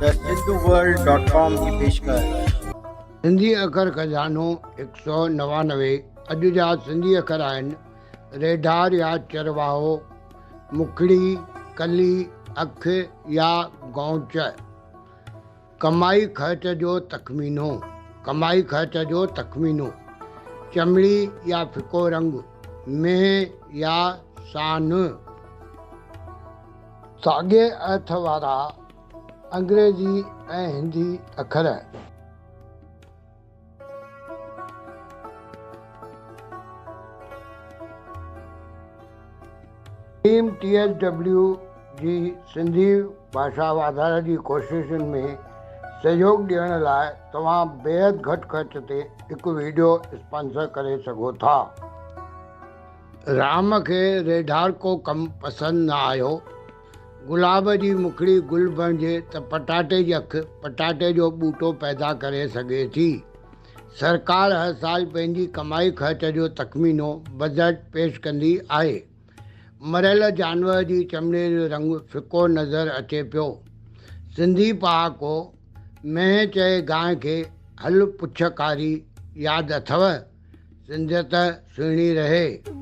The Sindhu world dot com جي پيشڪش. سنڌي اکر خزانو 199 اڄ جا سنڌي اکر آهن، ريڍار يا چرواهو، مکڙي، ڪلي، اک يا گونچ. ڪمائي خرچ جو تخمينو، ڪمائي خرچ جو تخمينو، چمڙي يا ڦڪو رنگ، مينهن يا سانهه. ساڳئي ارٿ وارا انگريزي ۽ هندي اکر. ٽيم ٽي ايس ڊبليو جي سنڌي ڀاشا واڌاري جي ڪوششن ۾ سهيوڳ ڏيڻ لاء توهان بيحد گهٽ خرچ تي هڪ وڊيو اسپانسر ڪري سگهو ٿا. رام کي ريڍارڪو ڪم پسند نه آيو. گلاب جي مکڙي گل بڻجي ته پٽاٽي جي اک پٽاٽي جو ٻوٽو پيدا ڪري سگهي ٿي. سرڪار هر سال پنهنجي ڪمائي خرچ جو تخمينو، بجيٽ، پيش ڪندي آهي. مريل جانور جي چمڙي جو رنگ ڦڪو نظر اچي پيو. سنڌي پهاڪو، مينهن چئي گانء کي هل پڇ ڪاري ياد اٿئو؟ سنڌيت سهڻي رهي.